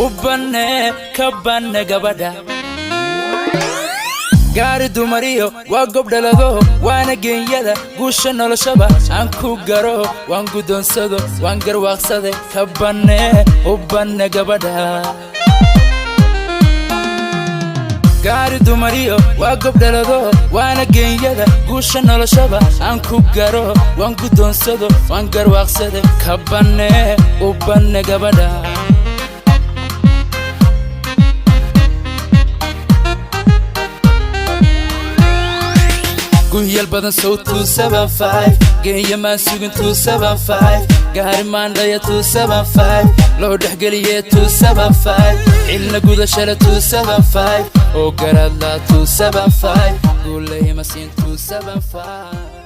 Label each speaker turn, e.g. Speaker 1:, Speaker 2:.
Speaker 1: U banne, ka banne gabadha. Gaari dumariyo waa gobdhalado, waana geenyada guusha noloshaba. Aan ku garo, waan guddoonsado, waan garwaaqsade. Ka banne, u banne gabadha. Gaari dumariyo waa gobdhalado, waana geenyada guusha noloshaba. Aan ku garo, waan guddoonsado, waan garwaaqsade. Ka banne, u banne gabadha. Guhyal badan sow 275, geeya maan sugin 275, gaari maandhaya 275, loo dhexgeliye 275, cilna gudashada 275, oo garaadla 275, guulayma siin 275.